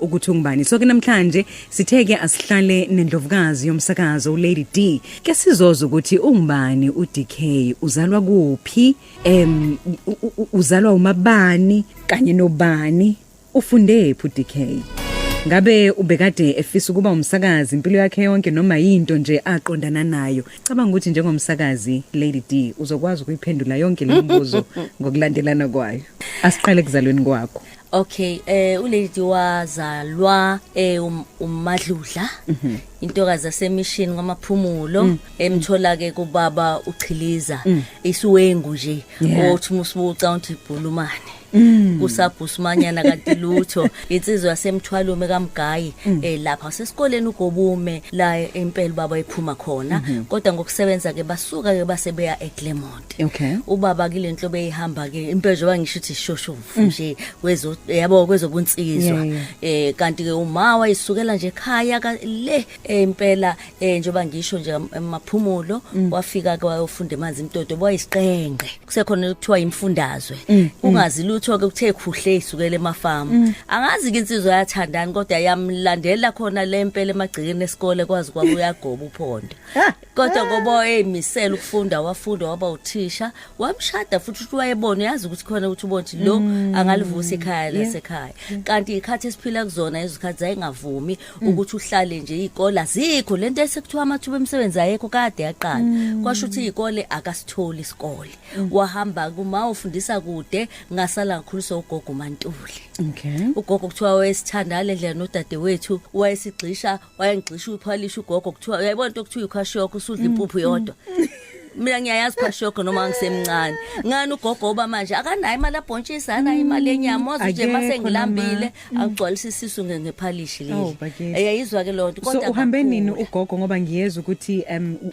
Ukuthi ungubani. So ke namhlanje sithe ke asihlale nendlovukazi yomsakazo uLady D. Ke sizoza ukuthi ungubani uDK, uzalwa kuphi, uzalwa umabani kanye nobani, ufunde phi uDK? Ngabe ubekade efisa ukuba umsakazi impilo yakhe yonke noma yinto nje aqondana nayo? Cabanga ukuthi njengomsakazi, Lady D, uzokwazi ukuyiphendula yonke le mibuzo ngokulandelana kwayo. Asiqale kuzalweni kwakho. Okay, uLady wazalwa uMadludla. Intokazi yasemishini kwaMaphumulo, emthola ke kubaba uChiliza, isiwengu nje othi musibuca uthi ibhulumane. Kusabhusumanyana kanti lutho, insizwa yasemthwalume kaMgayi, lapha sesikoleni uGobume la impela baba ephuma khona, kodwa ngokusebenza ke basuka ke base beya eClermont. Ubaba kule nhlobo eyihamba ke impela, njengoba ngisho ukuthi ishoshovu nje kwezo, yabo, kwezobunsizwa. Kanti ke uma wayisukela nje ekhaya le impela, njengoba ngisho nje eMaphumulo, wafika ke wayofunda eManzimtoti, wayisiqenqe kusekhona kuthiwa imfundazwe, ungazi lutho ke, kuthe khuhle isukela emafamu. Angazi ke insizwa yathandani, kodwa yamlandela khona le mpela emagcekeni esikole, kwazi kwaba uyagoba uphondo, kodwa ngoba eyimisela ukufunda, wafunda waba uthisha, wamshada futhi. Uthi wayebona, uyazi ukuthi khona ukuthi ubona ukuthi lo angalivusa ikhaya lasekhaya, kanti ikhathi esiphila kuzona izikhathi zayingavumi ukuthi uhlale nje. Izikole azikho, lento esekuthiwa amathuba emisebenzi ayekho kade yaqala, kwasho ukuthi izikole akasitholi isikole. Wahamba kuma ufundisa kude, ngasala ngikhuliswa ugogo uMantuli. Ugogo kuthiwa wayesithanda le ndlela nodadewethu, wayesigxisha, wayengigxisha uphalisha ugogo. Kuthiwa uyayibona into okuthiwa ikwashiorkor, usudla impuphu yodwa. Mina ngiyayazi kwashiorkor noma ngisemncane. Ngani ugogo oba manje akanayo imali abhontshisi, akanayo imali yenyama, wazi nje mase Akekho. ngilambile angigcwalisa isisu ngephalishi Oh, leli. bakithi. Eyayizwa ke lonto. So uhambe nini ugogo, ngoba ngiyezwa ukuthi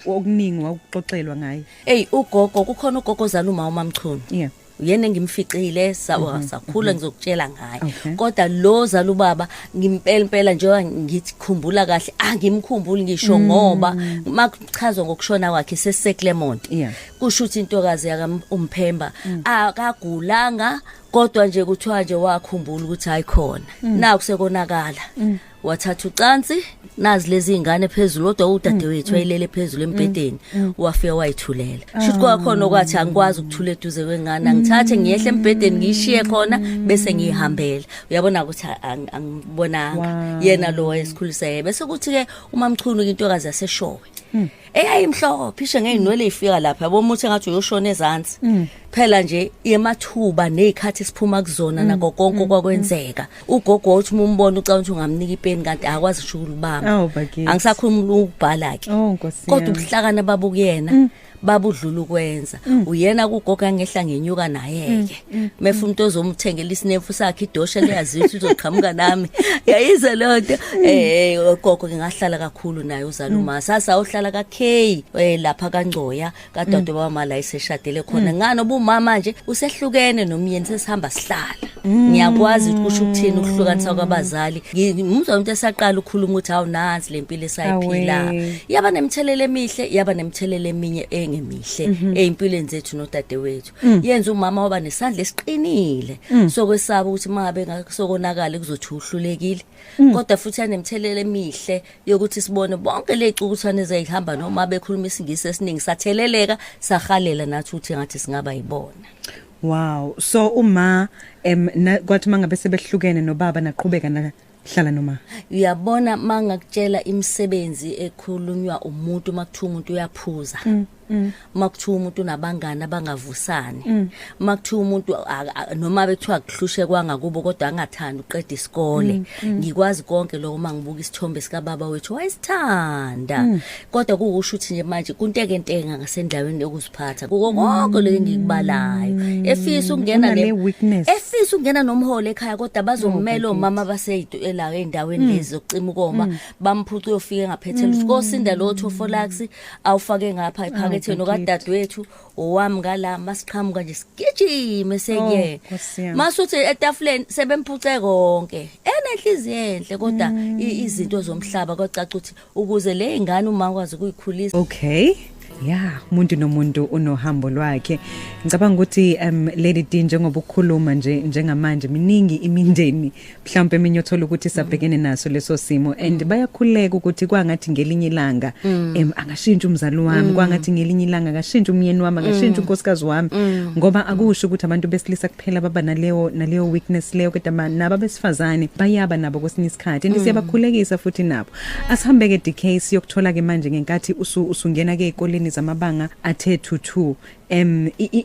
okuningi wawuxoxelwa ngaye? Hey, ugogo, kukhona ugogo ozala uma uMamchunu. Uyena engimficile, sakhula, ngizokutshela ngaye. Kodwa lo zala ubaba ngimpela impela, njengoba ngithi khumbula kahle, angimkhumbuli ngisho, ngoba makuchazwa ngokushona kwakhe sesiseClermont. Kusho ukuthi intokazi yaka umphemba akagulanga, kodwa nje kuthiwa nje wakhumbula ukuthi hayi khona naku sekonakala, wathatha ucansi nazi lezi ingane phezulu, kodwa udadewethu wayelele phezulu embhedeni, wafika wayithulela. Shuthi kwakhona okwathi angikwazi ukuthula eduze kwengane, angithathe ngiyehle embhedeni ngiyishiye khona bese ngiyihambela. Uyabona ukuthi angibonanga. Yena lo wayesikhulisa yena, bese kuthi ke uMamchunu, intokazi yaseshowe eyayimhlophe ishe ngeyinwele ifika lapha, yabo, umuthi engathi uyoshona ezansi phela nje yemathuba nezikhathi siphuma kuzona nako konke okwakwenzeka. Ugogo wathi uma umbona ucabanga ukuthi ungamnika ipeni, kanti akwazi ngisho ukulibamba. Oh, bakithi. Angisakhuluma ukubhala ke. Oh, Nkosi Kodwa yami. ubuhlakana babukuyena babudlula ukwenza. Uyena kugogo angehla ngenyuka naye ke, mefa umuntu ozomthengela isinefu sakhe, idosha leyaziwa ukuthi uzoqhamuka nami, yayize leyo nto. Gogo ngingahlala kakhulu naye, uzala uma sasa uhlala ka K, lapha kaNgcoya kadade baba la iseshadele khona. Ngani obumama nje usehlukene nomyeni, sesihamba sihlala, ngiyakwazi ukuthi kusho ukuthini ukuhlukanisa kwabazali. Ngimuzwa umuntu esaqala ukukhuluma ukuthi hawu, nansi lempilo esayiphila. Awe. Yaba nemthelela emihle, yaba nemthelela eminye engemihle ezimpilweni zethu nodadewethu. Yenza umama waba nesandla esiqinile sokwesaba ukuthi mangabe ngasokonakala kuzothi uhlulekile, kodwa futhi yanemthelela emihle yokuthi sibone bonke lezicukuthwane ezihamba noma bekhuluma isiNgisi esiningi, satheleleka, sahalela nathi ukuthi ngathi singaba yibona. Wow. So uma kwathi mangabe sebehlukene nobaba, naqhubeka nahlala noma? Uyabona, mangakutshela imisebenzi ekhulunywa umuntu, makuthiwa umuntu uyaphuza, makuthiwa umuntu unabangani abangavusani, makuthiwa umuntu noma bekuthiwa kuhlushe kwangakubo kodwa angathandi uqeda isikole, ngikwazi konke lokho mangibuka isithombe sika baba wethu wayesithanda, kodwa kuwusho ukuthi nje manje kuntekentenga ngasendaweni yokuziphatha kuko konke lokho engikubalayo, efisa ukungena Unale weakness. Efisa ukungena nomholo ekhaya, kodwa bazomela omama baseyila ey'ndaweni lezi zokucima ukoma, bamphuca, uyofika engaphethela ukuthi kosinda lo thofolax awufake ngapha ephaketheni okadadewethu owami ngala, masiqhamuka nje sigijime sekuye. Oh, Nkosi yami. Masuthi etafuleni sebemphuce konke, enenhliziyo enhle, kodwa izinto zomhlaba kwacaca ukuthi ukuze le ingane uma ukwazi ukuyikhulisa. Okay. Yeah, umuntu nomuntu unohambo lwakhe. Ngicabanga ukuthi Lady D, njengoba ukukhuluma nje njengamanje, miningi imindeni mhlawumbe eminye othola ukuthi sabhekene naso leso simo and bayakhuleka ukuthi kwangathi ngelinye ilanga angashintsha umzali wami, kwangathi ngelinye ilanga angashintsha umyeni wami, angashintsha unkosikazi wami, ngoba akusho ukuthi abantu besilisa kuphela baba naleyo weakness leyo, kodwa nabo abesifazane bayaba nabo kwesinye isikhathi and siyabakhulekisa futhi nabo. Asihambe ke, DK, siyokuthola ke manje ngenkathi usungena ke ezikoleni zamabanga athe 22.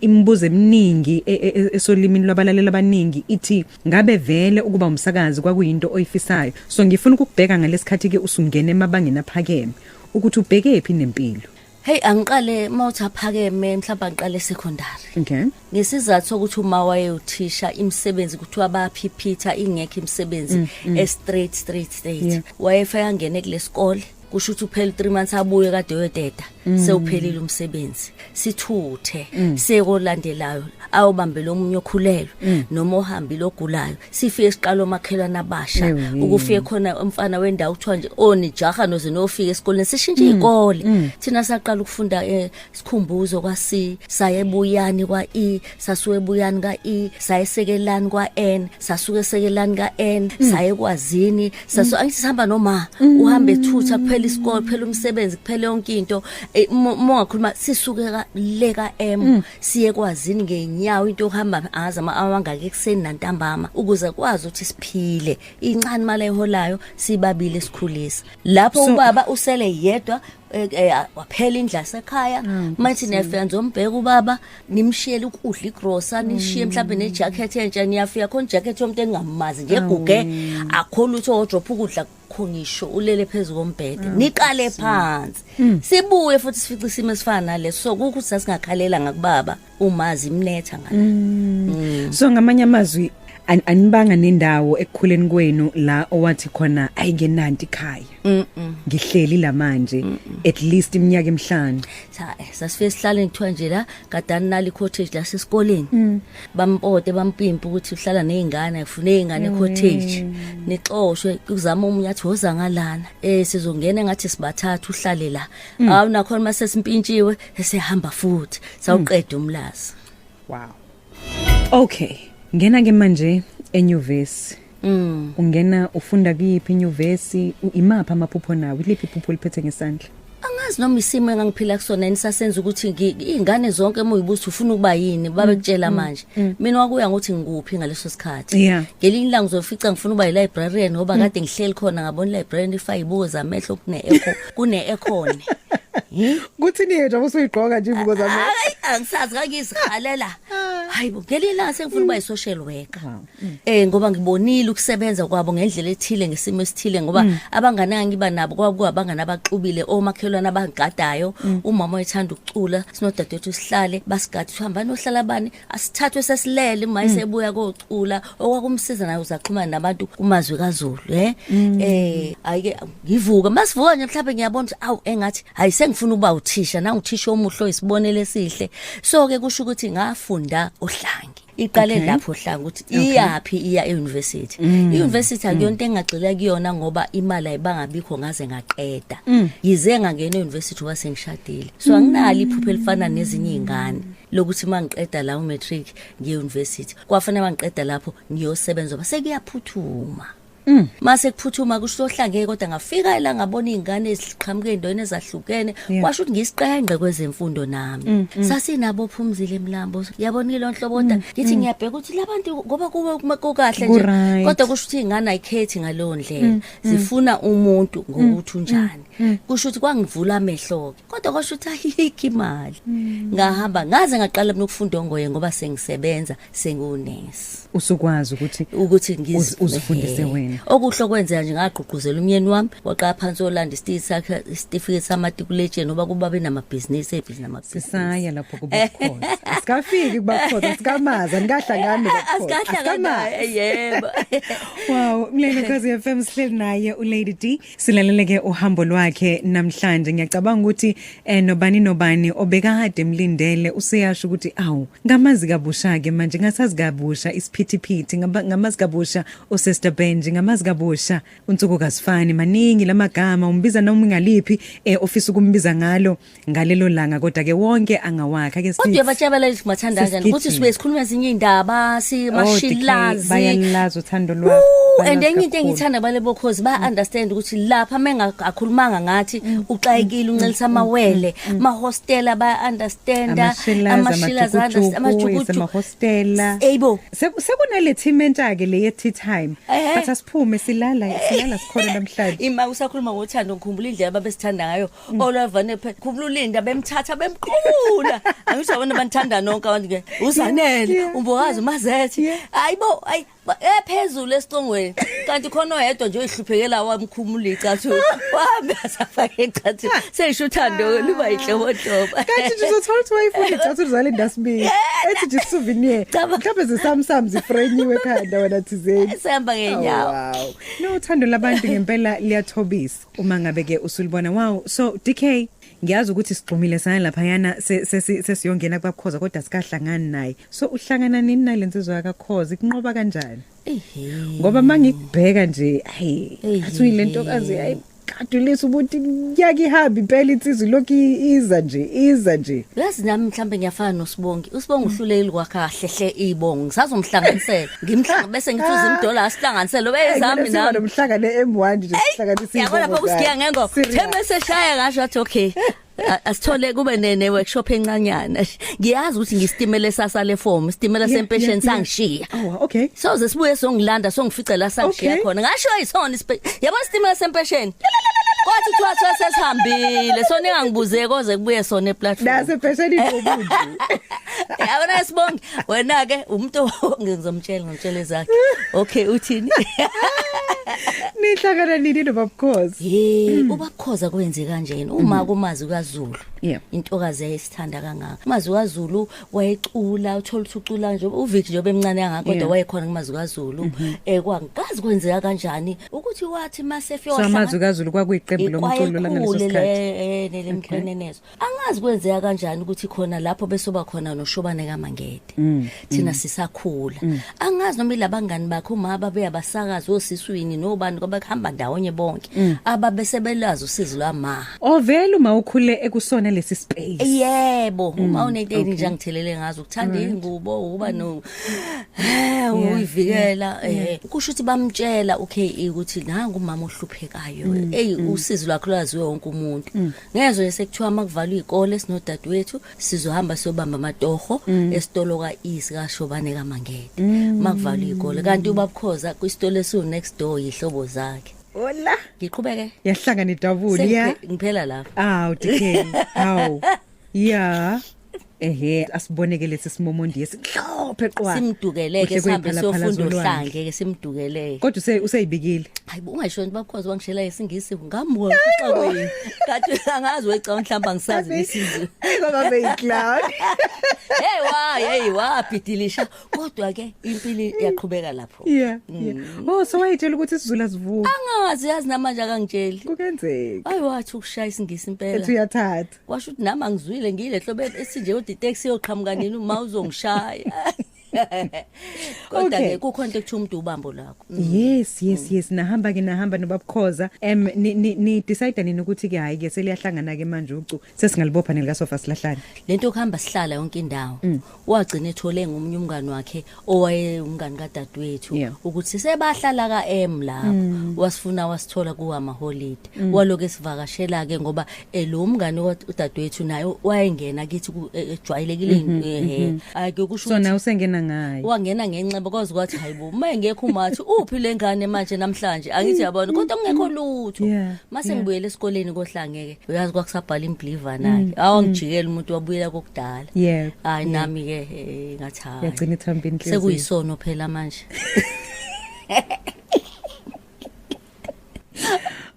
Imibuzo eminingi esolimini lwabalaleli abaningi ithi, ngabe vele ukuba umsakazi kwakuyinto oyifisayo? So ngifuna ukukubheka ngalesikhathi ke usungena emabangeni aphakeme, ukuthi ubheke phi nempilo. Hey, angiqale mawuthi aphakeme, mhlawumbe angiqale secondary. Ngesizathu sokuthi uma wayewuthisha, imisebenzi kuthiwa baphipitha, ingekho imisebenzi e straight straight straight. Wayefika angene kulesikole, kusho ukuthi uphela 3 months, abuye kade uyoteta, sewuphelile umsebenzi, sithuthe sekolandelayo, ayobambela omunye okhulelwe noma ohambile ogulayo. Sifike siqala omakhelwane abasha. Ukufike khona umfana wendawo, kuthiwa nje onijaha noze nofika esikoleni, sishintshe izikole. Thina saqala ukufunda Sikhumbuzo kwa C, saye eBuyani kwa E, sasuka eBuyani ka E, saye Sekelani kwa N, sasuka eSekelani ka N, saye Kwazini. Sasu angithi sihamba noma uhambe ethutha, kuphela isikole, kuphela umsebenzi, kuphela yonke into. Uma ungakhuluma, sisuke ka le ka M siye Kwazini ngenyawo, into yokuhamba angazi awangaka ekuseni nantambama, ukuze kwazi ukuthi siphile. Incane imali ayiholayo, sibabili esikhulisa lapho. Ubaba usele yedwa, waphela indlu yasekhaya. Manje niyafika nizombheka ubaba, nimshiyele ukudla, igrosa, nishiye mhlawumbe nejacket entsha. Niyafika khona ijacket yomuntu engingamazi nje, eguge, akho lutho, wardrobe, ukudla kho ngisho, ulele phezu kombhede. Niqale phansi, sibuye futhi sifice isimo esifana naleso. So kukho ukuthi sasingakhalela ngakubaba umazi imnetha ngala. So ngamanye amazwi, anibanga nendawo ekukhuleni kwenu la owathi khona ayingenanti ikhaya, ngihleli la manje at least iminyaka emihlanu? Cha, sasifike sihlale, kuthiwa nje la kadani nali cottage la sesikoleni, bampote, bampimpe ukuthi uhlala nezingane, afune izingane cottage, nixoshwe. Kuzama omunye athi woza ngalana, sizongena ngathi sibathathu, uhlale la. Awu, nakhona mase simpintshiwe, esehamba futhi, sawuqeda uMlazi. Wow, okay, ngena ke manje enyuvesi. Ungena ufunda kuyiphi inyuvesi? Imaphi amaphupho nawo? Iliphi iphupho liphethe ngesandla? Angazi noma isimo engangiphila kusona enisasenza ukuthi iy'ngane zonke uma uyibuza ufuna ukuba yini, babekutshela manje. Mina wakuya ngokuthi ngikuphi ngaleso sikhathi. Ngelinye ilanga uzofica ngifuna ukuba yi-librarian, ngoba kade ngihleli khona ngabona i-librarian ifake ibuko zamehlo, kune-echo, kune-aircon. Kuthini nje usuyigqoka nje ibuko zamehlo? Hayi, angisazi, kangizihalela. Hayi bo, ngelinye ilanga sengifuna ukuba yi-social worker, ngoba ngibonile ukusebenza kwabo ngendlela ethile, ngesimo esithile, ngoba abangani engangiba nabo kwakuwabangani abaxubile, omakhelwane abangigadayo, umama oyethanda ukucula, sinodadewethu, sihlale basigade, sihamba nohlala bani, asithathwe sesilele uma esebuya kocula, okwakumsiza naye uzaxhumana nabantu kumazwi kaZulu. Ayike ngivuka, masivuka nje mhlawumbe ngiyabona ukuthi awu, engathi hayi, sengifuna ukuba uthisha, nanguthisha omuhle oyisibonelo esihle. So ke kusho ukuthi ngafunda oHlange, iqale lapho Ohlange, ukuthi iyaphi, iya e-university. I-university akuyonto engagxila kuyona ngoba imali ayibangabikho ngaze ngaqeda. Yize ngangena e-university wase ngishadile, so anginalo iphupho elifana nezinye iy'ngane lokuthi uma ngiqeda la umatric ngiye e-university. Kwafanele uma ngiqeda lapho ngiyosebenza ngoba sekuyaphuthuma. Mase kuphuthuma kusho oHlange, kodwa ngafika la ngabona izingane eziqhamuke endaweni ezahlukene. Kwasho ukuthi ngisiqengqe kwezemfundo nami. Sasinabo Phumzile Mlambo, yabona ilo nhlobo, kodwa ngithi ngiyabheka ukuthi labantu ngoba kuwe kukahle nje. Kodwa kusho ukuthi izingane ayikhethi ngaleyo ndlela, zifuna umuntu ngokuthi unjani. Kusho ukuthi kwangivula amehlo ke, kodwa kwasho ukuthi ayikho imali. Ngahamba ngaze ngaqala mina ukufunda ongoye ngoba sengisebenza, sengiwunesi. Usukwazi ukuthi ukuthi uzifundise wena. Okuhle okwenzeka nje, ngagqugquzela umyeni wami, waqala phansi olanda isitifiketi sakhe, isitifiketi samatikuletsheni, ngoba kuba benamabhizinisi, ebhizinisi namabhizinisi. Sisaya lapho kuBukhosi, asikafiki kuBukhosi, asikamazi, anikahlangani noBukhosi. Asikahlangani, yebo. Wow, mlelo Khozi FM, sihleli naye uLady D, silaleleke uhambo lwakhe namhlanje. Ngiyacabanga ukuthi nobani nobani obekade emlindele useyasho ukuthi awu, ngamazi kabusha ke manje, ngasazi kabusha isiphithiphithi, ngamazi kabusha uSister Benji. Ngamazi kabusha unsuku kazifani, maningi lamagama umbiza noma ngaliphi ofisa ukumbiza ngalo ngalelo langa, kodwa ke wonke angawakhe ake Kodwa uyabatshela leli mathanda kanjani ukuthi sibuye sikhuluma ezinye indaba simashilazi. Bayalazi uthando lwakho. And enye into engithanda bale bokhozi ba understand ukuthi lapha mengakhulumanga ngathi uxakekile uncelisa amawele, mahostela ba understand, amashilazi, amajukujuku, amahostela. Eyibo. Sekunale team entsha ke le ye tea time. Bathi asiphume silala sikhona namhlanje. Ima usakhuluma ngothando ngikhumbula indlela babesithanda ngayo. Olavane phela khumbula uLinda bemthatha bemqula. Angisho abantu abanithanda nonke abantu ke. Uzanele, umbokazi uMazethe. Hayibo, ayi ephezulu esicongweni. Kanti khona oyedwa nje oyihluphekela wamkhumula icathulo. Wahambe asafake icathulo. Seyisho uthando luba yinhlobonhlobo. Kanti nje uzothola ukuthi wayefuna icathulo zaLinda sibili. Ethi nje souvenir. Mhlawumbe zeSamsung zifrenyiwe ekhanda wena thizeni. Sihamba ngenyawo. Wow. No, uthando labantu ngempela liyathobisa. Uma ngabe ke usulibona, wow. So DK, ngiyazi ukuthi sigxumile saya laphayana, sesiyongena kubabukhoza, kodwa sikahlangani naye. So uhlangana nini nale nsizwa yakakhoza, ikunqoba kanjani? Ngoba mangikubheka nje, hey, athi uyilentokazi, hayi kadulisa ukuthi yake ihambe impela insizwa lokhu iza nje, iza nje. Yazi nami mhlambe ngiyafana noSibongi. USibongi uhlulekile kwakha kahle hle ibongo. Ngisazomhlanganisela. Ngimhlanga bese ngithi uzimdola asihlanganisele obezami nami. Nomhlangane M1 nje sihlanganisa. Yabona lapho kusigiya ngengo. Thembe seshaya ngasho athi okay. Asithole kube ne workshop encanyana. Ngiyazi ukuthi ngisitimele sasa le form, isitimela sempesheni sangishiya. Oh, okay. Soze sibuye songilanda songifice la sangishiya khona. Ngasho ayisona, yabona isitimela sempesheni. Kwathi kuthiwa sesihambile, so ningangibuze koze kubuye sona eplatform. Nase pesheni iqobuji. Yabona sibonge wena ke umuntu ngizomtshela, ngimtshele zakhe. Okay, uthini? Nihlangana nini nobabukhozi? Hey, ubabukhoza kwenze kanjena. Uma kumazi kaZulu. Intokazi yayisithanda kangaka. Umazi kaZulu wayecula, uthola ukuthi ucula nje uVic nje obemncane kangaka, kodwa wayekhona kumazi kaZulu. Kwangazi kwenzeka kanjani ukuthi wathi masefika. So amazi kaZulu kwakuyiqembu lomculo langaleso sikhathi. Nelemkhwenenezo. Angazi kwenzeka kanjani ukuthi khona lapho besoba khona noShobane kaMangede. Thina sisakhula. Angazi noma ilabangani bakhe uma babeyabasakazi osiswini nobani ngoba kuhamba ndawonye bonke. Ababesebelazi usizi lwama. Ovela uma ukhule ekusona lesi space. Yebo, uma unento nje angithelele ngazo ukuthanda ingubo, ukuba no uyivikela, kusho ukuthi bamtshela uKE ukuthi nangu umama ohluphekayo. Hey, usizi lwakhe lwaziwe wonke umuntu. Ngezwe nje sekuthiwa makuvalwa izikole sinodadewethu sizohamba siyobamba amatoho esitolo ka-E sikaShobane kaMangede. Makuvalwa izikole kanti ubabukhoza kwisitolo esiwu next door yihlobo zakhe. Hola. Ngiqhubeke. Yahlangana idabuli ya. Ngiphela lapha. Aw DK. Hawu. Ya. Ehe, asiboneke lesi simomondi esimhlophe qwa. Simdukeleke sihambe siyofunda ohlange ke simdukeleke. Kodwa useyibikile. Hayibo, ungasho nje babukhoza wangishela isingisi ngamwa uxakweni. Kanti angazi weca mhlamba ngisazi nesizwe. Ngoba beyiclown. Hey wa, hey wa bhidilisha. Kodwa ke impilo iyaqhubeka lapho. Yeah. Oh, so wayitshela ukuthi isiZulu asivuki. Angazi, yazi namanje akangitsheli. Kungenzeka. Ayi wathi ukushaya isingisi impela. Ethi uyathatha. Kwasho ukuthi nami angizwile ngile hlobo esinje kodwa itaxi yoqhamuka nini uma uzongishaya. Kodwa ke kukhona into ekuthiwa umuntu ubambo lakho. Yes, nahamba ke, nahamba nobabukhoza. Ni decide nini ukuthi ke hayi ke seliyahlangana ke manje ucu sesingalibopha nelikasofa silahlane? Lento kuhamba sihlala yonke indawo. Wagcina ethole ngomunye umngani wakhe owaye umngani kadadewethu ukuthi sebahlala ka M lapho. Wasifuna wasithola kuwa ama holiday. Waloke esivakashela ke ngoba lo mngani udadewethu naye wayengena kithi ejwayelekile, hayi kusho. So nawe usengena ngaye. Wangena ngenxeba kwazi kwathi hayibo uma engekho umathi uphi lengane manje namhlanje, angithi yabona kodwa kungekho lutho. Mase ngibuyele esikoleni kohlangeke, uyazi kwakusabhala imbliva nakhe, awangijikela umuntu wabuyela kokudala. Hayi nami ke ngathi hayi. Yagcina ithamba inhliziyo. Sekuyisono phela manje.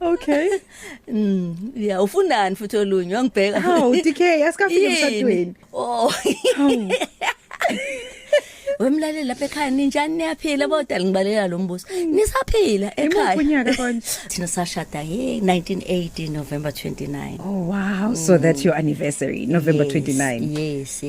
Okay. Yeah, ufunani futhi olunye wangibheka. Hawu DK, asikafiki emshadweni. Oh. Wemlaleli lapha ekhaya ninjani niyaphila bodali ngibalela lo mbuzo. Nisaphila ekhaya. Imuphi unyaka konje? Thina sashada hey 1980 November 29. Oh wow, so that's your anniversary, November Yes, 29. Yes.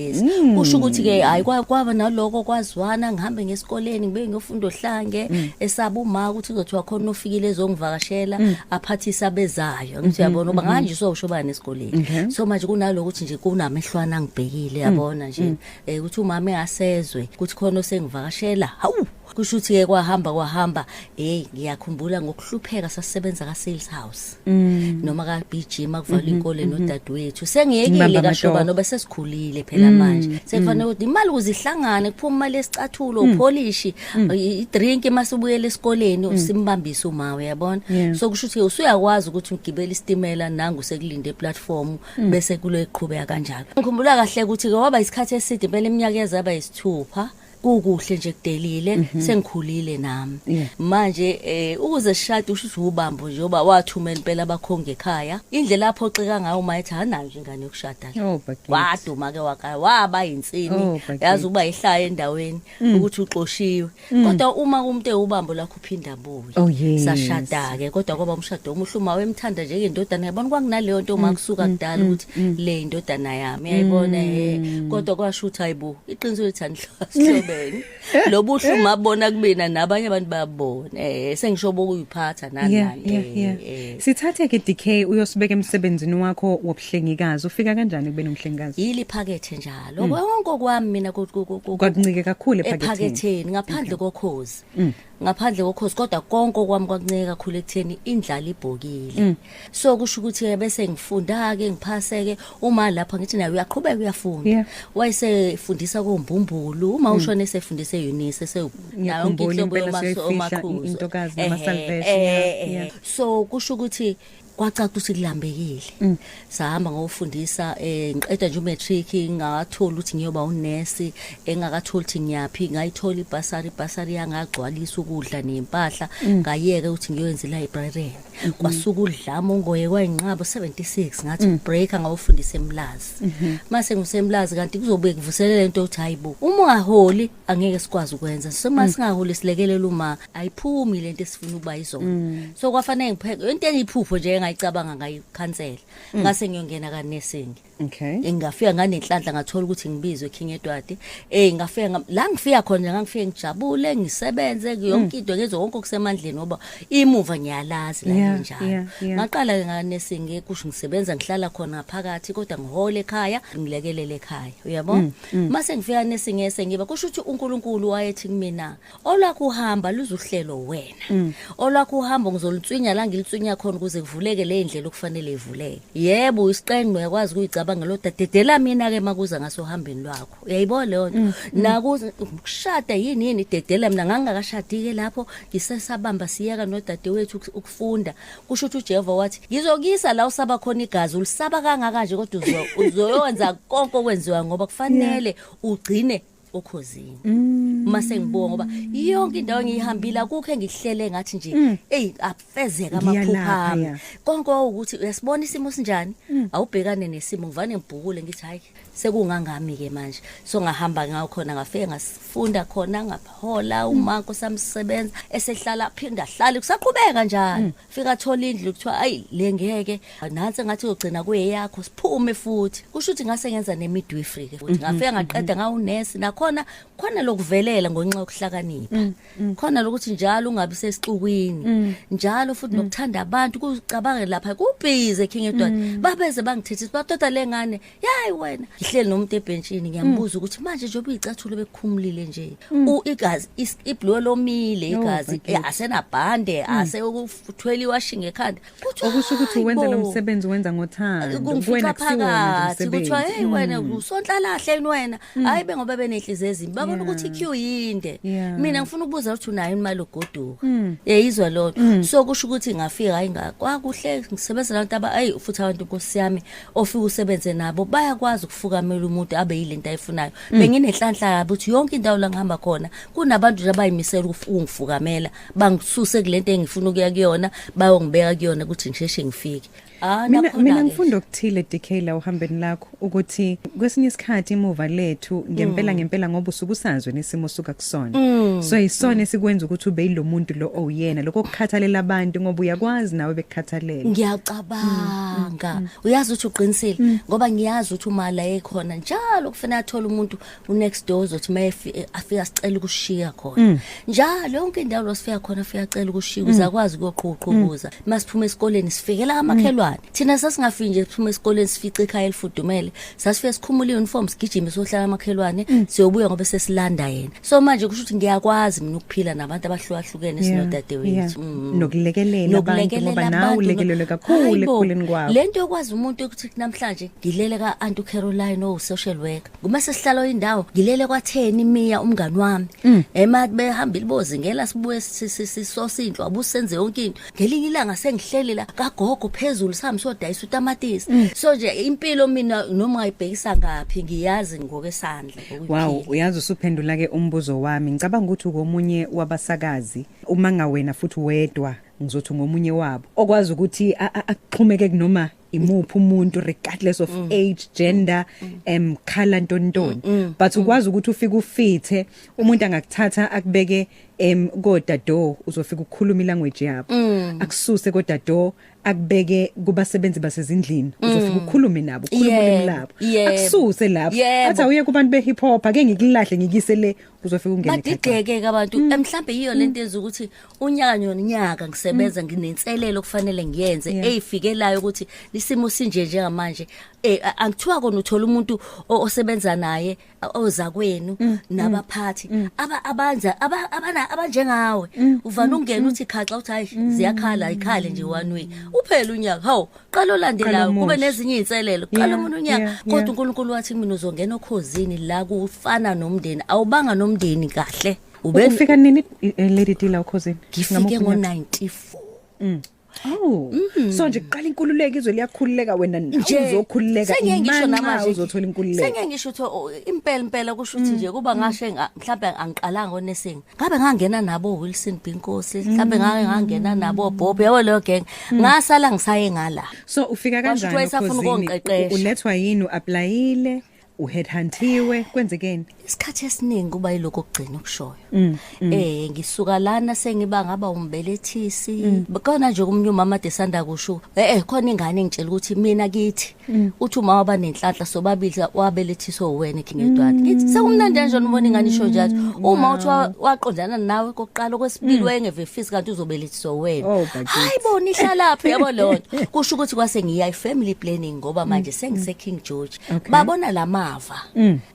Kusho ukuthi ke hayi kwaba naloko kwazwana ngihambe ngesikoleni ngibe ngiyofunda ohlange esaba uma ukuthi kuzothiwa khona ofikile ezongivakashela aphathisa abezayo. Ngithi uyabona ngoba nganjiswa ushobana esikoleni. So manje kunaloko ukuthi nje kunamehlwana angibhekile yabona nje ukuthi umama engasezwe ukuthi khona osengivakashela. Hawu kusho ukuthi ke kwahamba kwahamba hey ngiyakhumbula ngokuhlupheka sasisebenza ka sales house noma ka BG makuvalwa ikole nodadewethu sengiyekile Nibamba kashoba amatoho. noba sesikhulile phela manje sekufanele ukuthi imali ukuze ihlangane kuphuma imali esicathulo upholishi i-drink masubuyela esikoleni simbambise uma uyabona. So kusho ukuthi usuyakwazi ukuthi ugibele isitimela nangu sekulinde eplatform bese kuloyiqhubeka kanjalo. Ngikhumbula kahle ukuthi ke waba isikhathi eside impela iminyaka yazaba yisithupha kukuhle nje kudelile sengikhulile nami. Manje ukuze sishade usho ukuthi ubambo nje oba wathumela impela abakhongi ekhaya indlela aphoxeka ngayo uma ethi anayo nje ingane yokushada la. Oh, bakithi. Waduma ke wakaya waba yinsini Oh, bakithi. Yazi uba ihlaya endaweni ukuthi uxoshiwe kodwa uma umuntu ewubambo lakho uphinda abuye. Oh, yes. Sashada ke kodwa kwaba umshado omuhle uma wemthanda njengendodana yabona kwakunaleyo nto uma kusuka kudala ukuthi le indodana yami uyayibona kodwa kwasho ukuthi hayibo iqiniso lithi anihlobene lobuhle umabona kubina nabanye abantu bayabona sengisho bokuyiphatha nani nani Sithathe ke DK uyosibeka emsebenzini wakho wobuhlengikazi. Ufika kanjani kube nomhlengikazi? Yili phakethe njalo konke kwami mina Kwakuncike kakhulu ephaketheni. Ephaketheni ngaphandle kokhozi. Ngaphandle kokhozi kodwa konke kwami kwakuncike kakhulu ekutheni indlala ibhokile. So kusho ukuthi bese ngifunda ke ngiphase ke uma lapha ngithi naye uyaqhubeka uyafunda. Wayesefundisa kombumbulu uma ushone sefundise eUnisa se nayo yonke Ngiyakhumbula inhlobo impela yomaso siyoyifihla omaqhuzu. intokazi nama-salvation, yeah. So kusho ukuthi kwacaca ukuthi kulambekile. Sahamba ngofundisa ngiqeda nje umatric ngathola ukuthi ngiyoba unesi engakathola ukuthi ngiyapi ngayithola ibhasari ibhasari yangagcwalisa ukudla nempahla ngayeka ukuthi ngiyoyenza librarian kwasuka udlama ungoye kwayinqabo 76 ngathi break ngawufundisa eMlazi mase ngisemlazi kanti kuzobuye kuvuselela into ukuthi hayibo uma ungaholi angeke sikwazi ukwenza so uma singaholi silekelela uma ayiphumi lento esifuna ukuba izona so kwafanele ngipheke into engiyiphupho nje engayicabanga ngayikhansela ngase ngiyongena ka nursing. Ngingafika nganenhlanhla ngathola ukuthi ngibizwe King Edward ngafika la ngifika khona ngangifike ngijabule ngisebenze yonke into ngenze konke okusemandleni ngoba imuva ngiyalazi la njalo. Ngaqala ke nga-nursing kusho ngisebenza ngihlala khona ngaphakathi kodwa ngihole ekhaya ngilekelele ekhaya uyabo. Mase ngifika nursing esengiba kusho ukuthi uNkulunkulu wayethi kumina olwakho uhamba luzuhlelo wena olwakho uhambo ngizolutswinya la ngilitswinya khona ukuze kuvuleke le ndlela okufanele ivuleke. Yebo isiqenqo uyakwazi ukuyicabanga lo dadedela mina ke makuza ngasohambeni lwakho uyayibona leyo nto nakuze ukushada yini yini dedela mina ngangakashadi ke lapho ngisesabamba siyeka nodadewethu ukufunda kusho ukuthi uJehova wathi ngizokuyisa la usaba khona igazi ulisaba kangaka nje kodwa uzoyenza konke okwenziwa ngoba kufanele ugcine okhozini mase ngibuka ngoba yonke indawo engiyihambile akukho engihlele ngathi nje hey afezeka amaphupha Ngiyalapha, ami. Konke ukuthi uyasibona isimo sinjani awubhekane nesimo ngivane ngibhukule ngithi hayi sekungangami ke manje so ngahamba ngawo khona ngafika ngasifunda khona ngaphola umanko samsebenza esehlala phinda hlala kusaqhubeka njalo fika thola indlu kuthiwa ayi le ngeke nansi ngathi uyogcina kuyeyakho siphume futhi kusho ukuthi ngase ngenza nemidwifery ke futhi ngafika ngaqeda ngawunesi nakhona khona lokuvelela ngonxa yokuhlakanipha khona lokuthi njalo ungabi sesixukwini njalo futhi nokuthanda abantu kucabange lapha kubhize King Edward babeze bangithethisa batoda lengane yayi wena ngihleli nomuntu ebhentshini ngiyambuza ukuthi manje njengoba uyicathulo bekukhumulile nje igazi ibhluwe lomile Oh, igazi bakithi. asenabhande asekuthwele iwashing ekhanda. Kuthiwa, Okusho ukuthi wenza lo "Hayi bo." msebenzi wenza ngothando. Kungifica Kuwena kusiwona nje phakathi umsebenzi. kuthiwa hey wena usonhlalahle yini wena hayi bengoba benenhliziyo ezimbi babona ukuthi iQ yinde. Mina ngifuna ukubuza ukuthi unayo imali yokugoduka yeyizwa lona so kusho ukuthi ngafika hayi kwakuhle ngisebenza nabantu aba ayi futhi abantu Nkosi yami ofika usebenze nabo bayakwazi ukufukamela umuntu abe yilento ayifunayo. Benginenhlanhla yabo ukuthi yonke indawo la ngihamba khona kunabantu nje abayimisela ukungifukamela bangisuse kulento engifuna ukuya kuyona bayongibeka kuyona ukuthi ngisheshe ngifike. Ah, Mina nakhona-ke mina ngifunda okuthile DK la uhambeni lakho ukuthi kwesinye isikhathi imuva lethu ngempela ngempela ngoba usuke usazwe nesimo osuka kusona. So isona esikwenza ukuthi ube yilomuntu lo owuyena lokho kukhathalela abantu ngoba uyakwazi nawe bekukhathalela. Ngiyacabanga, uyazi ukuthi uqinisile, ngoba ngiyazi ukuthi uma la ekhona njalo kufanele athole umuntu unext door ozothi uma afika sicela ukushiya khona. Njalo yonke indawo la sifika khona afika acela ukushiya ukuze akwazi ukuyoqhuqhubuza. Uma siphuma esikoleni sifikela kamakhelwane. Thina sasingafiki nje siphuma esikoleni sifice ikhaya elifudumele, sasifike sikhumule i-uniform sigijime siyohlala amakhelwane, siyobuya ngoba sesilanda yena. So manje kusho ukuthi ngiyakwazi mina ukuphila nabantu abahlukahlukene sinodadewethu. Nokulekelela abantu ngoba nawe ulekelelwe kakhulu ekukhuleni kwakho. Lento yokwazi umuntu ukuthi namhlanje ngilele ka-Aunt Caroline owu-social worker, uma sesihlala indawo ngilele kwatheni Miya umngani wami, ema behambile bozingela sibuye sisosa indlu abusenze yonke into. Ngelinye ilanga sengihleli la kagogo phezulu sami sodayisa utamatisi. So nje impilo mina noma ngayibhekisa ngaphi ngiyazi ngokwesandla. Wow, uyazi usuphendula ke umbuzo wami. Ngicabanga ukuthi ukomunye wabasakazi uma ngawena futhi wedwa, ngizothi ngomunye wabo okwazi ukuthi axhumeke kunoma imuphi umuntu regardless of age, gender, color, ntontoni, but ukwazi ukuthi ufike ufithe umuntu angakuthatha akubeke kodado, uzofika ukukhuluma ilanguage yabo, akususe kodado akubeke kubasebenzi basezindlini, uzofika ukukhulume nabo, ukhuluma ulimi labo, akususe lapho athi awuye kubantu be hip hop, ake ngikulahle ngikise le, uzofika ungene ekhaya. Badideke ke abantu. Mhlambe yiyo lento yenza ukuthi unyaka nonyaka ngisebenza nginenselelo kufanele ngiyenze eyifikelayo ukuthi isimo sinje njengamanje. Angithiwa kona uthola umuntu osebenza naye oza kwenu nabaphathi aba abanza abana abanjengawe, uvana ungena uthi khaxa uthi hayi ziyakhala, ayikhale nje one way, uphela unyaka, hawu, qala olandelayo kube omusha. Nezinye inselelo, qala omunye unyaka. Kodwa uNkulunkulu wathi mina uzongena okhozini la kufana nomndeni, awubanga nomndeni kahle ube Ufika nini Lady D la ukhosini? Ngifike Ngamuphi unyaka? ngo-94. Oh. So nje kuqala inkululeko, izwe liyakhululeka, wena nawe uzokhululeka. Sengeke ngisho Imanxa namanje uzothola inkululeko. Sengeke ngisho ukuthi impela impela kusho ukuthi nje kuba ngashe mhlawumbe angiqalanga onesing, ngabe ngangena nabo Wilson Binkosi, mhlawumbe ngake ngangena nabo Bob, yabo leyo gang, ngasala ngisaye ngala. So ufika Kwasho ukuthi kanjani wayesafuna okhozini? ukungiqeqesha. Ulethwa yini, uapplyile, uheadhuntiwe, kwenzekeni? Isikhathi esiningi kuba yilokho okugcina okushoyo. Ngisuka lana sengiba ngaba umbelethisi khona nje kumnye umama ade sanda kusho, khona ingane engitshela ukuthi mina kithi uthi umama banenhlanhla sobabili wabelethiswa wena King Edward. Ngithi sekumnandi kanjani ubona ingane isho njalo, uma uthi waqondana nawe kokuqala, kwesibili wayengevefisi kanti uzobelethiswa wena. Oh, bakithi. Hayi bona ihlalaphi, yabo leyo nto kusho ukuthi kwase ngiya i-family planning ngoba manje sengise King George. Babona lamava,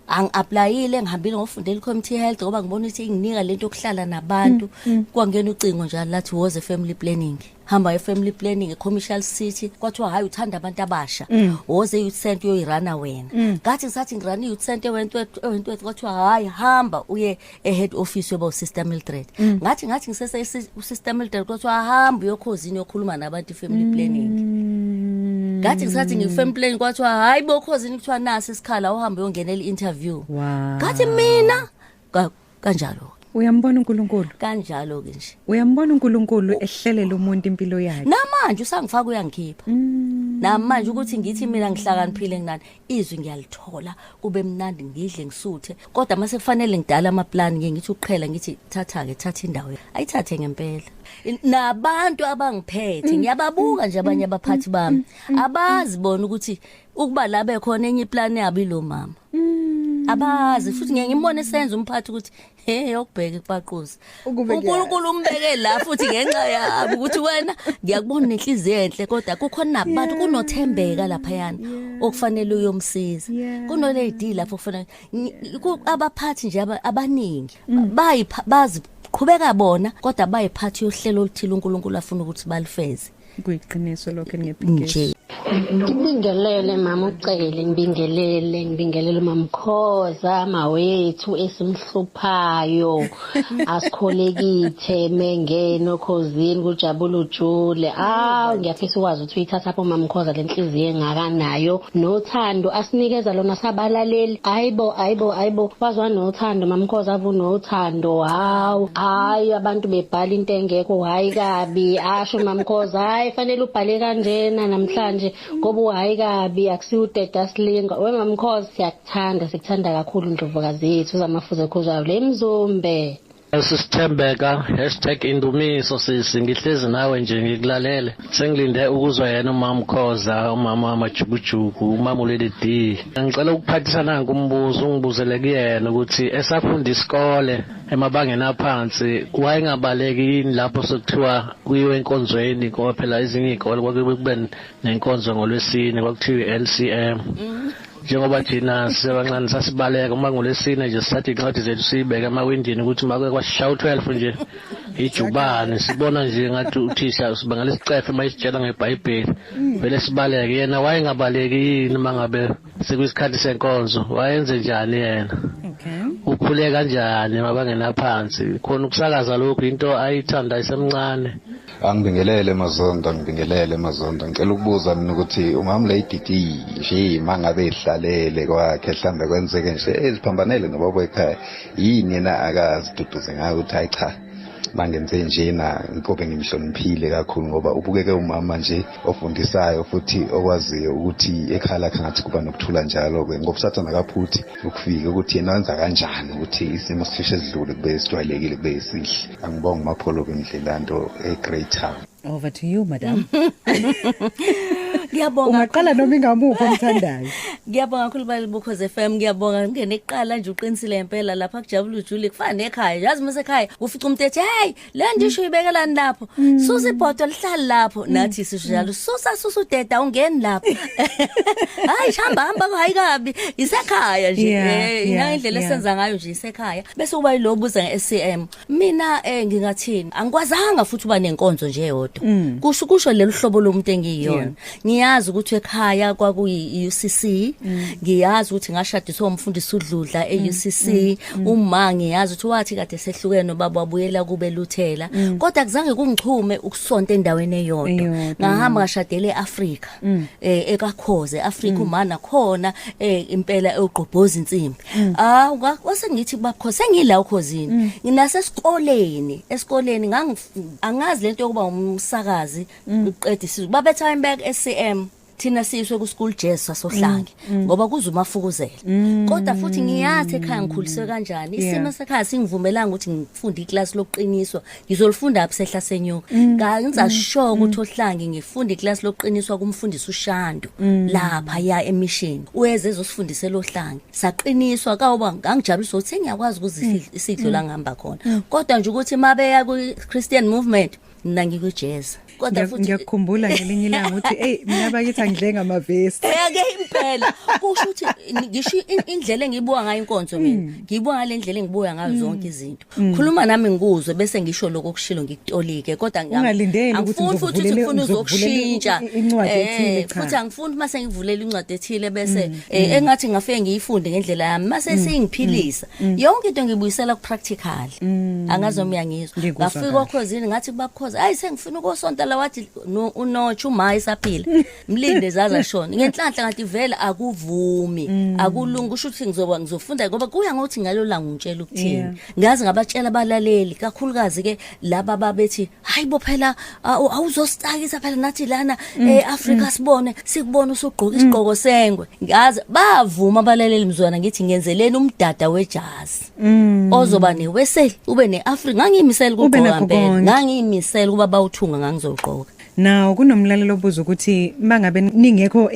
angi-applyile, ngihambile ngofundela i-community health ngoba ngibona ukuthi inginika lento yokuhlala nabantu. Kwangena ucingo njalo lathi woze family planning, hamba ye-family planning e-Commercial City. Kwathiwa hhayi, uthanda abantu abasha, woze e-youth center uyoyirana wena. Ngathi ngisathi ngirana i-youth center eWentworth, eWentworth kwathiwa hhayi, hamba uye e-head office yoba uSister Mildred. Ngathi ngisese uSister Mildred, kwathiwa hamba uyokhozini uyokhuluma nabantu i-family planning. Ngathi ngisathi ngiyi-family planning, kwathiwa hayi bokhozini, kuthiwa nasi isikhala, uhambe uyongenela i-interview. Ngathi mina kanjalo. Uyambona uNkulunkulu. Kanjalo ke nje. Uyambona uNkulunkulu ehlelela umuntu impilo yakhe. Namanje usangifaka uyangikhipha. Namanje ukuthi ngithi mina ngihlakaniphile nginani, izwi ngiyalithola kube mnandi, ngidle ngisuthe, kodwa mase kufanele ngidala ama plan ngiye ngithi uqhela, ngithi thatha ke, thatha indawo, ayithathe ngempela. Nabantu abangiphethe ngiyababuka nje, abanye abaphathi bami abazi bona ukuthi ukuba la bekhona enye iplan yabo ilo mama, abazi futhi ngeke ngimbone senza umphathi ukuthi hey, yokubheka ikubaquza. Ukube uNkulunkulu umbeke la futhi ngenxa yabo ukuthi wena ngiyakubona nenhliziyo enhle, kodwa kukhona nabantu kunothembeka laphayana okufanele uyomsiza, kuno lady lapho kufanele abaphathi nje abaningi bayipha bazi qhubeka bona, kodwa bayiphathi yohlelo oluthile uNkulunkulu afuna ukuthi balifeze. Kuyiqiniso lokho engephikiswa. Nje. Ngibingelele mama uCele, ngibingelele, ngibingelele mamkhoza mawethu esimhluphayo. Asikholekithe mengeno khozini kujabula ujule. Aw ngiyafisa ukwazi ukuthi uyithatha pho mamkhoza lenhliziyo engakanayo nothando asinikeza lona sabalaleli. Hayibo hayibo hayibo wazwa nothando mamkhoza avunothando. Hawu hayi abantu bebhala into engekho hayi kabi asho mamkhoza hayi fanele ubhale kanjena namhlanje ngoba uhayi kabi akusiwo udeda silinga we mamkhoza siyakuthanda sikuthanda kakhulu ndlovukazi yethu zamafuze khuzwayo le mzumbe. Sisithembeka #indumiso sisi ngihlezi nawe nje ngikulalele sengilinde ukuzwa yena umama Khoza umama wamajukujuku umama uLady D. Ngicela ukuphathisa nanku umbuzo ungibuzele kuyena ukuthi esafunda isikole emabangeni aphansi wayengabaleki yini lapho sekuthiwa kuyiwe enkonzweni ngoba phela ezinye iy'kole kwakuye kube nenkonzo ngolwesine kwakuthiwa i-LCM. Njengoba thina sisebancane sasibaleka uma ngolwesine nje sithatha iy'ncwadi zethu siyibeke emawindini ukuthi make kwashaya u-12 nje ijubane sibona nje ngathi uthisha sibangela isicefe uma isitshela ngebhayibheli vele sibaleke. Yena wayengabaleki yini uma ngabe sekuyisikhathi senkonzo wayenze njani yena? Okay. Ukhule kanjani emabangeni aphansi? Khona ukusakaza lokhu into ayithanda isemncane. Angibingelele Mazondo, angibingelele Mazondo. Ngicela ukubuza mina ukuthi umama Lady D nje mangabe ehlalele kwakhe mhlambe kwenzeke nje eziphambanele nobaba ekhaya yini yena akaziduduze ngayo ukuthi hayi cha mangenze njena ngobe ngimhloniphile kakhulu ngoba ubukeke umama nje ofundisayo futhi okwaziyo ukuthi ekhaya lakhe ngathi kuba nokuthula njalo-ke ngoba usathane akaphuthi ukufika ukuthi yena wenza kanjani ukuthi isimo sisheshe sidlule kube sijwayelekile kube esihle. Angibonge uMapholo kwindlelanto e-Great Town. Over to you madam. Ngiyabonga. Ungaqala noma ingamuphi omthandayo. Ngiyabonga kakhulu bali Bukhosi FM ngiyabonga ngene kuqala nje uqinisile impela lapha kujabula ujule kufana nekhaya yazi mase ekhaya ufica umuntu ethi hey le ndisho uyibekelani lapho susa ibhodo lihlali lapho nathi sisho njalo susa susa udeda ungeni lapho hayi hamba hamba hayi kabi isekhaya nje ina indlela esenza ngayo nje isekhaya bese kuba yilobuza nge-SCM mina ngingathini angikwazanga futhi uba nenkonzo nje eyodwa kusho kusho lolu hlobo lomuntu engiyiyona ngiyazi ukuthi ekhaya kwakuyi UCC ngiyazi ukuthi ngashadiswa umfundisi uDludla e-UCC uma ngiyazi ukuthi wathi kade sehlukene nobaba wabuyela kube Luthela kodwa kuzange kungichume ukusonta endaweni eyodwa ngahamba ngashadela eAfrika ekakhoze eAfrika uma nakhona impela ewugqobhoza insimbi ah kwase ngithi bakho sengila ukhozini nginasesikoleni esikoleni angazi lento yokuba umsakazi uqeda isizwe babetha back SCM thina siyiswe ku school jazz sasohlange ngoba kuze umafukuzela kodwa futhi ngiyathi ekhaya ngikhuliswe kanjani isimo sekhaya singivumelanga ukuthi ngifunde iclass lokuqiniswa ngizolifunda apha sehla senyuka ngenza sure ukuthi ohlange ngifunde iclass lokuqiniswa kumfundisi uShandu lapha ya emission uyeze ezosifundisela ohlange saqiniswa kawuba ngangijabulisa ukuthi sengiyakwazi ukuzidla isidlo la ngihamba khona kodwa nje ukuthi mabeya ku Christian movement mina ngikwi-jazz kodwa futhi ngiyakukhumbula ngelinye ilanga uthi hey mina bakithi angidle ngamavesi eke impela kusho ukuthi ngisho indlela engiyibuka ngayo inkonzo mina ngiyibuka ngale ndlela engibuka ngayo zonke izinto khuluma nami ngikuzwe bese ngisho lokho okushilo ngikutolike kodwa ungalindeli ukuthi angifuni futhi ukuthi ngifuna uzokushintsha incwadi ethile cha futhi angifuni mase ngivulela incwadi ethile bese engathi ngafike ngiyifunde ngendlela yami mase seyingiphilisa yonke into ngibuyisela ku practical angazi noma uyangizwa ngafika okhozini ngathi kubabukhoza hayi sengifuna ukosonta la wathi unotsha uma isaphila mlinde zaza shona ngenhlanhla ngathi vele akuvumi akulungi kusho ukuthi ngizoba ngizofunda ngoba kuya ngokuthi ngalo langa ungitshela ukuthini ngazi ngabatshela abalaleli kakhulukazi ke laba babethi hayi bo phela awuzositakisa phela nathi lana eAfrika sibone sikubona usugqoka isigqoko sengwe ngazi bavuma abalaleli mzwana ngithi ngenzeleni umdada wejazi ozoba neweseli ube neAfrika ngangiyimisela ukugqoka impela ngangiyimisela ukuba bawuthunga ngangizogqoka Now kunomlalelo obuza ukuthi mangabe ningekho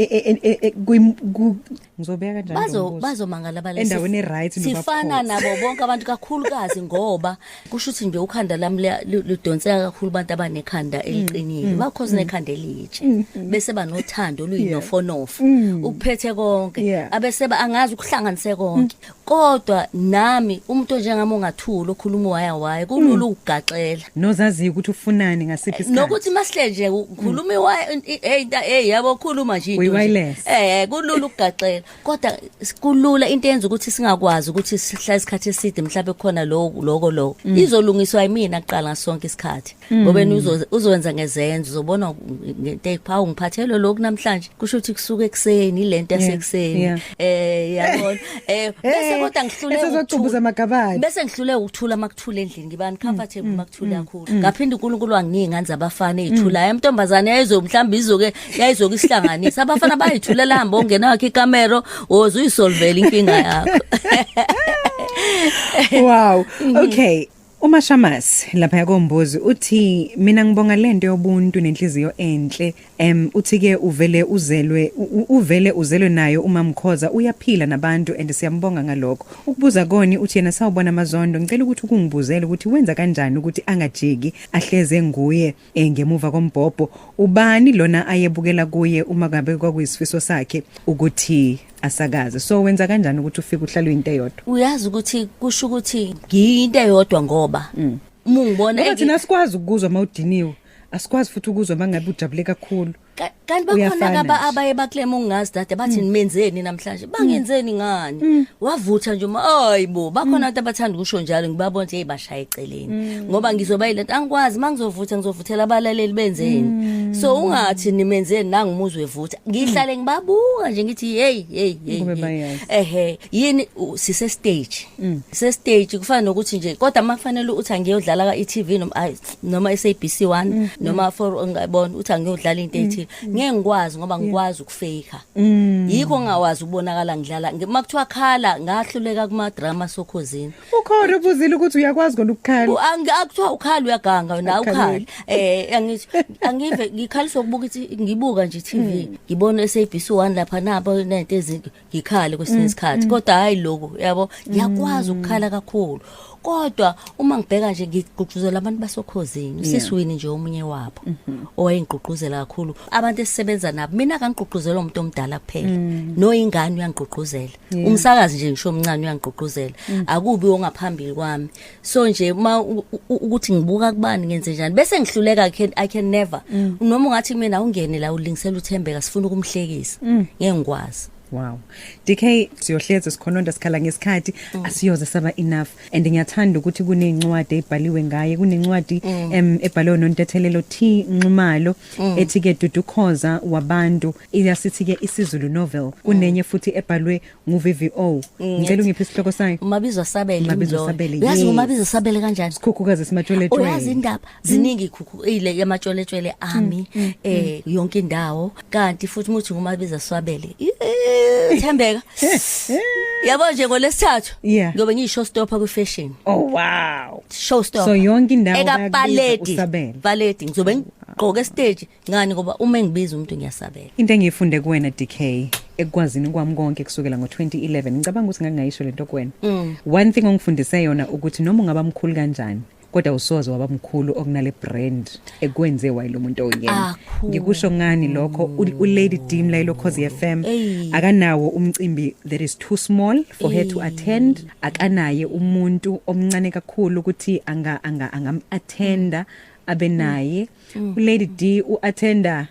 ngizobeka kanjani bazo bazomangala abalesi endaweni right sifana nabo bonke abantu kakhulukazi ngoba kusho ukuthi nje ukhanda lami lidonseka kakhulu abantu abanekhanda eliqinile bakhoze nekhanda elitshe bese banothando oluyinofonofo ukuphethe konke abese angazi ukuhlanganise konke kodwa nami umuntu onjengami ongathuli okhuluma waya waya kulula ukugaxela nozaziyo ukuthi ufunani ngasiphi isikhathi nokuthi Sithi masihle nje ukhuluma hey hey yabo, khuluma nje into nje. Uyi-wireless. Kulula ukugaxela, kodwa kulula into eyenza ukuthi singakwazi ukuthi sihlale isikhathi eside, mhlawumbe khona lo lokho lo izolungiswa yimina kuqala sonke isikhathi, ngoba yena uzowenza ngezenzo, uzobona ngento eyiphawu ngiphathelwe lokhu namhlanje, kusho ukuthi kusuka ekuseni ilento yasekuseni. Yabona, bese kodwa ngihlule Esezocubuza amagabadi. Bese ngihlule ukuthula makuthula endlini, ngiba uncomfortable makuthula kakhulu. Ngaphinde uNkulunkulu wanginika ingane zabafana ezithulayo. Intombazane yayizo mhlawumbe izoke yayizoke isihlanganisa abafana, bayithulela, hamba ongena wakhe ikamero, woze uyisolvele inkinga yakho. Wow, okay. UMashamas lapha yakombuzi uthi, mina ngibonga lento yobuntu nenhliziyo enhle. Uthi ke uvele uzelwe uvele uzelwe nayo uMamkhoza, uyaphila nabantu and siyambonga ngalokho. Ukubuza koni uthi yena, sawubona Mazondo, ngicela ukuthi ukungibuzele ukuthi wenza kanjani ukuthi angajiki, ahleze nguye ngemuva kombhobho. Ubani lona ayebukela kuye uma ngabe kwakuyisifiso sakhe ukuthi asakaze? So wenza kanjani ukuthi ufike uhlale uyinto eyodwa? Uyazi ukuthi kusho ukuthi ngiyinto eyodwa ngoba uma ungibona Ngoba thina asikwazi ukuzwa mawudiniwe, asikwazi futhi ukuzwa mangabe ujabule kakhulu. Kanti bakhona Uyafana aba nje. abaye baclaim ungazi dade, bathi nimenzeni namhlanje, bangenzeni ngani, wavutha nje uma, hayibo, bakhona abantu abathanda ukusho njalo. Ngibabona nje, hey, bashaya eceleni ngoba ngizoba yilento, angikwazi mangizovutha ngizovuthela abalaleli benzeni, so ungathi nimenzeni nangumuzwe evutha, ngihlale ngibabuka nje ngithi hey, hey, hey. Kube Hey. bayazi. Ehe, yini sise stage, sise stage, kufana nokuthi nje kodwa makufanele uthi angiyodlala ka e-TV noma ay, noma SABC 1 noma 4, ngiyabona uthi angiyodlala into ethile, ngeke ngikwazi ngoba ngikwazi ukufake, yikho ngingawazi ukubonakala ngidlala. Makuthiwa khala, ngahluleka kuma drama sokhozini. Ukhona ubuzile ukuthi uyakwazi kona ukukhala. Akuthiwa ukhala uyaganga wena. Akukhaleli. Awukhali, angithi angive ngikhaliswa ukubuka ngibuka nje TV, ngibona SABC 1 lapha nabo nento ezinto, ngikhale kwesinye isikhathi, kodwa hayi lokhu yabo, ngiyakwazi ukukhala kakhulu, kodwa uma ngibheka nje ngigqugquzela abantu basokhozini, usisiwini nje omunye wabo owayengigqugquzela kakhulu, abantu esisebenza nabo. Mina akangigqugquzela umuntu omdala kuphela, noyingane uyangigqugquzela, umsakazi nje ngisho omncane uyangigqugquzela, akubi ongaphambili kwami. So nje uma ukuthi ngibuka kubani, ngenze njani bese ngihluleka, I can never, noma ungathi mina ungene la ulingisela uThembeka, sifuna ukumhlekisa, ngeke ngikwazi. Wow. DK, siyohleza sikhononda, sikhala ngesikhathi, asiyoze saba enough, and ngiyathanda ukuthi kunencwadi ebhaliwe ngaye, kunencwadi ebhalwe noNtethelelo T Nxumalo ethi ke Dudu Khoza wabantu, iyasithi ke isiZulu novel. Kunenye futhi ebhalwe ngu VVO, ngicela ungiphe isihloko sayo. Umabizo Sabele. Umabizo Imloyo. Sabele, Uyazi yes. umabizo Sabele kanjani? Sikhukhukazi simatshweletshwele. Uyazi indaba ziningi, ikhukhu ile yamatshweletshwele ami yonke indawo, kanti futhi muthi ngumabiza Swabele. Thembeka, yabo nje ngolesithathu ngobe ngiyi-showstopper kwi-fashion. Oh wow. Showstopper. So yonke indawo bayakubiza ekapaledi usabele. Paledi ngizobe ngigqoke stage ngani, ngoba uma engibiza umuntu ngiyasabela. Into engiyifunde kuwena DK ekwazini kwami konke kusukela ngo2011, ngicabanga ukuthi ngangayisho lento kuwena. One thing ongifundise yona ukuthi noma ungaba mkhulu kanjani, kodwa usoze waba mkhulu okunale brand ekwenze wayilo muntu oyena. Akhulu. Ngikusho ngani lokho? ULady D Mlayelo Khozi FM Ey. akanawo umcimbi that is too small for her to attend, akanaye umuntu omncane kakhulu ukuthi anga angam attenda abe naye. uLady D uattenda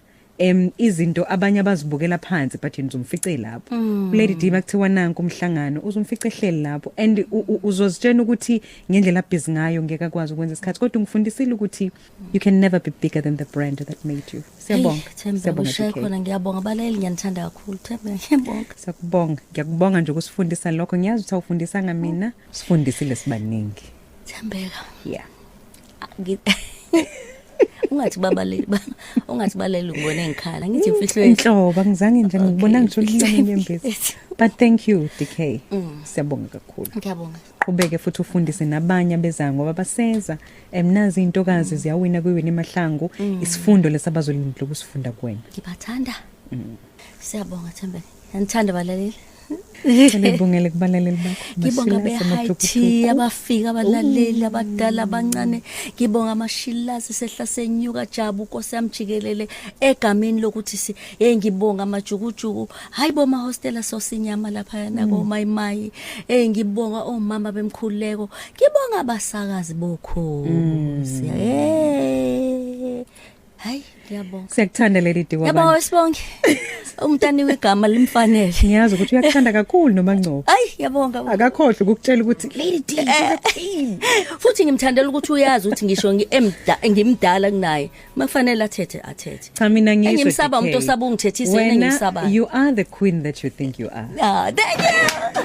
izinto abanye abazibukela phansi, but yena uzumfice lapho. uLady D bakuthiwa nanku umhlangano, uzumfice ehleli lapho, and uzozitshena ukuthi ngendlela busy ngayo ngeke akwazi ukwenza isikhathi, kodwa ungifundisile ukuthi you can never be bigger than the brand that made you. Siyabonga. Themba, Siyabonga, ushaye DK. khona. Ngiyabonga abaleli, ngiyanithanda kakhulu. Themba, ngiyabonga. Siyakubonga, ngiyakubonga nje ukusifundisa lokho. Ngiyazi ukuthi awufundisanga mina, sifundisile sibaningi. Thembeka. Yeah. Ungathi babaleli, ungathi baleli, ngibone ngikhala, ngithi imfihlo. Inhlobo angizange nje ngibona ngisho lincane inyembezi, but thank you DK, siyabonga kakhulu. Ngiyabonga. Qhubeke futhi ufundise nabanye abezayo ngoba baseza. Nazi intokazi ziyawina kwiwina emahlangu, isifundo lesabazolindela ukusifunda kuwena. Ngibathanda. Siyabonga Thembeka, ngiyanithanda balaleli. Ngibongele kubalaleli bakho. Ngibonga Mashilasi, be-high tea amajukujuku. abafika, abalaleli abadala, abancane. Ngibonga amashilazi sehla senyuka, jabu nkosi yami jikelele, egameni lokuthi si hey, ngibonga amajukujuku, hayi bo, mahostela sosinyama lapha nako mayimayi. Hey, ngibonga omama bemkhuleko, ngibonga abasakazi bokhozi. Hey. Hayi, ngiyabonga. Siyakuthanda, Lady D. Ngiyabonga. Wabantu. Sibonge, umntana wegama limfanele. Ngiyazi ukuthi uyakuthanda kakhulu noMangcobo. Hayi, ngiyabonga. Akakhohlwa ukukutshela ukuthi Lady D is the queen. Futhi ngimthandela ukuthi uyazi ukuthi ngisho ngimdala kunaye, makufanele athethe, athethe. Cha, mina ngisho Engimsaba DK. umuntu osaba ungithethisa, yena Wena, engimsabayo. you are the queen that you think you are. Ah, thank you.